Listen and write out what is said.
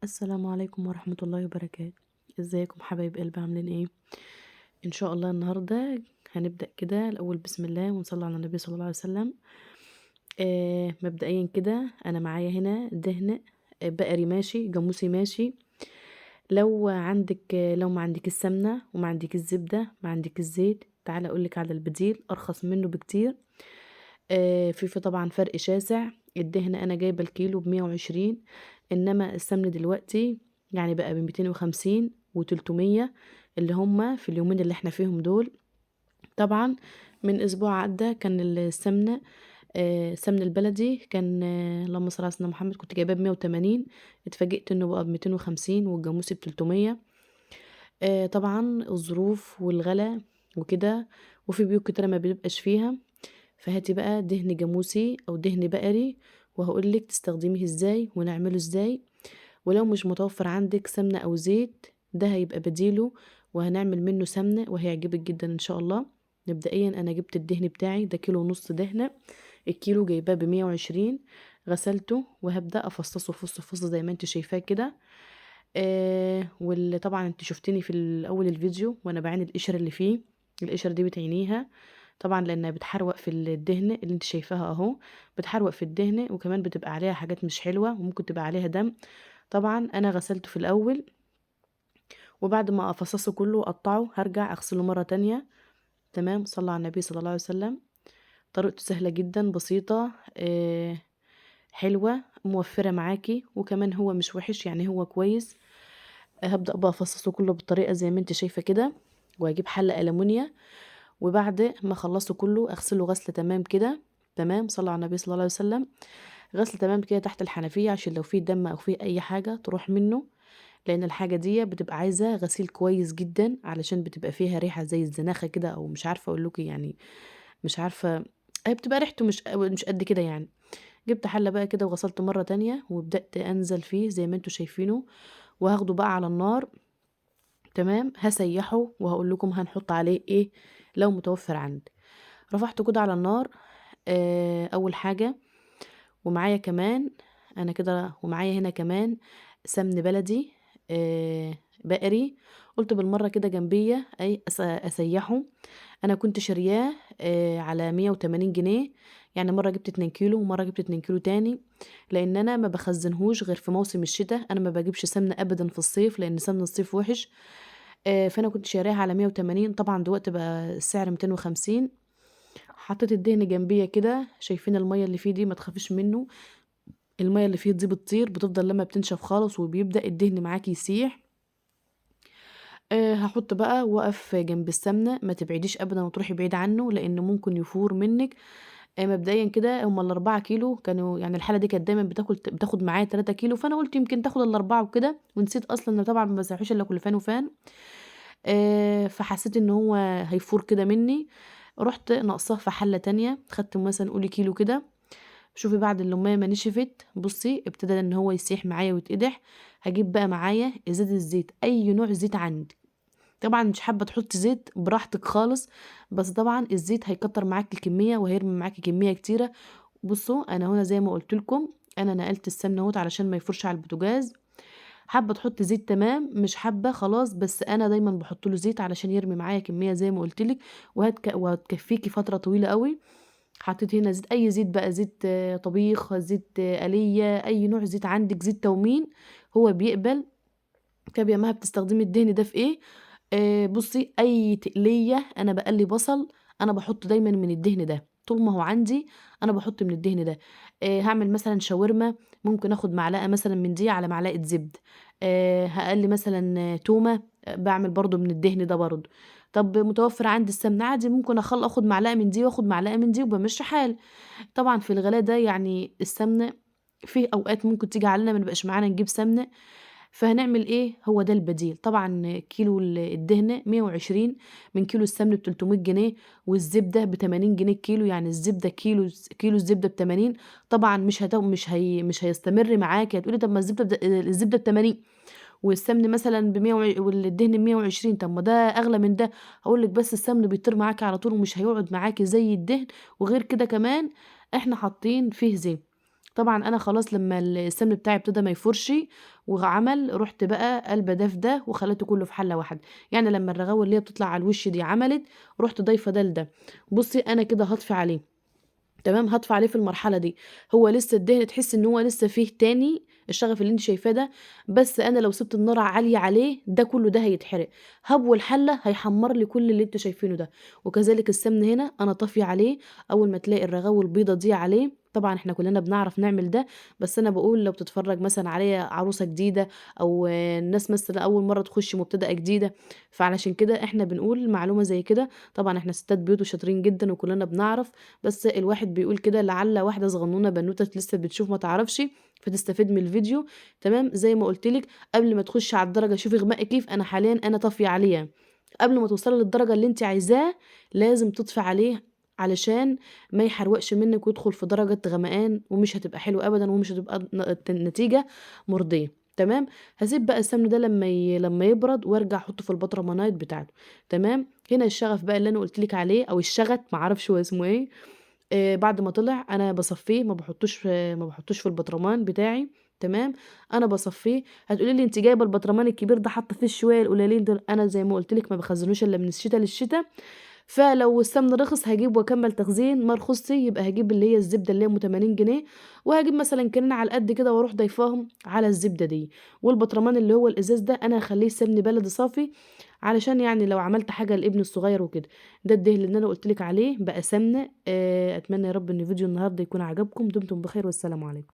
السلام عليكم ورحمة الله وبركاته. ازيكم حبايب قلبي، عاملين ايه؟ ان شاء الله النهاردة هنبدأ كده الاول بسم الله ونصلي على النبي صلى الله عليه وسلم. مبدئيا كده انا معايا هنا دهن بقري ماشي، جاموسي ماشي. لو عندك، لو ما عندك السمنة وما عندك الزبدة ما عندك الزيت، تعالى اقولك على البديل ارخص منه بكتير. في طبعا فرق شاسع. الدهن انا جايبه الكيلو ب120، انما السمن دلوقتي يعني بقى ب250 و300 اللي هما في اليومين اللي احنا فيهم دول. طبعا من اسبوع عدى كان السمنة، السمن البلدي كان، اللهم صل على سيدنا محمد، كنت جايباه ب180، اتفاجئت انه بقى ب250 والجاموسي ب300. طبعا الظروف والغلا وكده، وفي بيوت كتيرة ما بيبقاش فيها. فهاتي بقى دهن جاموسي او دهن بقري وهقولك تستخدميه ازاي ونعمله ازاي. ولو مش متوفر عندك سمنة او زيت، ده هيبقى بديله وهنعمل منه سمنة وهيعجبك جدا ان شاء الله. مبدئيا انا جبت الدهن بتاعي ده كيلو ونص دهنة، الكيلو جايباه ب120، غسلته وهبدأ افصصه فص فص زي ما انت شايفاه كده. واللي طبعا انت شفتني في الاول الفيديو وانا بعين القشرة اللي فيه، القشرة دي بتعينيها طبعا لانها بتحروق في الدهن اللي انت شايفاها اهو، بتحروق في الدهن، وكمان بتبقى عليها حاجات مش حلوة وممكن تبقى عليها دم. طبعا انا غسلته في الاول، وبعد ما افصصه كله واقطعه هرجع اغسله مرة تانية. تمام، صلى على النبي صلى الله عليه وسلم. طريقته سهلة جدا بسيطة، حلوة موفرة معاكي، وكمان هو مش وحش يعني هو كويس. هبدأ بقى افصصه كله بالطريقة زي ما انت شايفة كده، وهجيب حلة ألمونيا، وبعد ما اخلصه كله اغسله غسلة تمام كده. تمام، صلى على النبي صلى الله عليه وسلم. غسل تمام كده تحت الحنفية عشان لو فيه دم او فيه اي حاجة تروح منه، لان الحاجة دي بتبقى عايزة غسيل كويس جدا علشان بتبقى فيها ريحة زي الزناخة كده، او مش عارفة اقول لكم يعني، مش عارفة، هي بتبقى ريحته مش قد كده يعني. جبت حلة بقى كده وغسلته مرة تانية وبدأت انزل فيه زي ما انتوا شايفينه، وهاخده بقى على النار. تمام، هسيحه وهقول لكم هنحط عليه ايه لو متوفر عندي. رفعته كده على النار، اول حاجة، ومعايا كمان انا كده، ومعايا هنا كمان سمن بلدي، بقري، قلت بالمرة كده جنبية اي اسيحه. انا كنت شارياه، على 180 جنيه، يعني مرة جبت 2 كيلو ومرة جبت 2 كيلو تاني، لان انا ما بخزنهوش غير في موسم الشتاء. انا ما بجيبش سمنة ابدا في الصيف لان سمنة الصيف وحش. فانا كنت شاريها على 180، طبعا دلوقتي بقى السعر 250. حطيت الدهن جنبيه كده، شايفين المية اللي فيه دي ما تخافيش منه، المية اللي فيه دي بتطير، بتفضل لما بتنشف خالص وبيبدأ الدهن معاكي يسيح. هحط بقى وقف جنب السمنة، ما تبعديش ابدا وتروحي بعيد عنه لانه ممكن يفور منك. مبدئيا كده هما ال4 كيلو كانوا، يعني الحالة دي كانت دايما بتاخد معايا 3 كيلو، فانا قلت يمكن تاخد ال4 وكده، ونسيت اصلا ان طبعا ما بسيحوش الا كل فان وفان. فحسيت ان هو هيفور كده مني، رحت ناقصاه في حلة تانية، خدت مثلا قولي كيلو كده. شوفي بعد اللمية ما نشفت، بصي ابتدى ان هو يسيح معايا ويتقدح. هجيب بقى معايا ازازة الزيت، اي نوع زيت عندك، طبعا مش حابة تحطي زيت براحتك خالص، بس طبعا الزيت هيكتر معاك الكمية وهيرمي معاكي كمية كتيرة. بصوا انا هنا زي ما قلت لكم انا نقلت السمنة اهوت علشان ما يفرش على البوتاجاز. حابة تحطي زيت تمام، مش حابة خلاص، بس انا دايما بحط له زيت علشان يرمي معايا كمية زي ما قلت لك، وهتكفيكي فترة طويلة قوي. حطيت هنا زيت، اي زيت بقى، زيت، طبيخ، زيت، آلية، اي نوع زيت عندك، زيت تومين هو بيقبل. طب يا مها بتستخدمي الدهن ده في ايه؟ بصي اي تقلية انا بقلي بصل انا بحط دايما من الدهن ده، طول ما هو عندي انا بحط من الدهن ده. هعمل مثلا شاورما، ممكن اخد معلقة مثلا من دي على معلقة زبد. هقلي مثلا تومة، بعمل برضو من الدهن ده برضو. طب متوفر عندي السمنة عادي، ممكن اخد معلقة من دي واخد معلقة من دي وبمشي حالي. طبعا في الغلاء ده يعني السمنة في اوقات ممكن تيجي علينا ما نبقاش معانا نجيب سمنة، فهنعمل ايه؟ هو ده البديل. طبعا كيلو الدهن 120، من كيلو السمن ب 300 جنيه، والزبدة ب 80 جنيه الكيلو، يعني الزبدة كيلو الزبدة ب 80. طبعا مش هيستمر معاكي، هتقولي طب ما الزبدة ب 80 والسمن مثلا بمية والدهن ب 120، طب ما ده اغلى من ده. هقول لك بس السمن بيطير معاكي على طول ومش هيقعد معاكي زي الدهن، وغير كده كمان احنا حاطين فيه زيت. طبعًا أنا خلاص لمّا السمن بتاعي ابتدى ما يفورش وعمل، رُحت بقى قالبة ده في ده وخليته كله في حلة واحدة، يعني لمّا الرغاوي اللي هي بتطلع على الوش دي عملت، رُحت ضايفة ده لده. بُصّي أنا كده هاطفي عليه، تمام، هاطفي عليه في المرحلة دي، هو لسه الدهن تحسي إن هو لسه فيه تاني الشغف اللي أنتِ شايفاه ده، بس أنا لو سِبت النار عالية عليه ده كله ده هيتحرق، هبو الحلة هيحمّر لي كل اللي أنتم شايفينه ده. وكذلك السمن هنا أنا طافية عليه، أول ما تلاقي الرغاوي البيضة دي عليه، طبعًا إحنا كلنا بنعرف نعمل ده، بس أنا باقول لو بتتفرج مثلًا عليَّ عروسة جديدة أو الناس مثلًا أول مرة تخش مبتدئة جديدة، فعلشان كده إحنا بنقول معلومة زي كده. طبعًا إحنا ستات بيوت وشاطرين جدًا وكلنا بنعرف، بس الواحد بيقول كده لعل واحدة صغنونة بنوتة لسه بتشوف ما تعرفش، فتستفيد من الفيديو، تمام. زي ما قُلت لِك قبل ما تخشي على الدرجة شوفي غماء كيف، أنا حاليًا أنا طافية عليه، قبل ما توصلي للدرجة اللي أنتِ عايزاه لازم تطفي عليه علشان ما يحروقش منِك ويدخل في درجة غمقان، ومش هتبقى حلوة أبدًا، ومش هتبقى النتيجة مرضية، تمام. هاسيب بقى السمن ده لمّا يبرد وارجع أحطه في البطرمانات بتاعته، تمام. هنا الشغف بقى اللي أنا قُلت لِك عليه أو الشغط ما أعرفش هو اسمه إيه، بعد ما طلع أنا باصفيه، ما باحطوش في البطرمان بتاعي، تمام. أنا باصفيه. هتقولي لي أنتِ جايبة البطرمان الكبير ده حاطة فيه الشوية القليلين دول، أنا زي ما قُلت لِك ما باخزنوش إلا من الشتا للشتا، فلو السمن رخص هاجيب وأكمل تخزين، ما رخصش يبقى هاجيب اللي هي الزبدة اللي هي أم 80 جنيه، وهاجيب مثلًا كريمة على القد كده وأروح ضايفاهم على الزبدة دي. والبطرمان اللي هو الإزاز ده أنا هاخليه سمن بلدي صافي، علشان يعني لو عملت حاجة لابني الصغير وكده. ده الدهن اللي أنا قُلت لِك عليه بقى سمنة. أتمنى يا رب إن فيديو النهارده يكون عجبكم، دمتم بخير والسلام عليكم.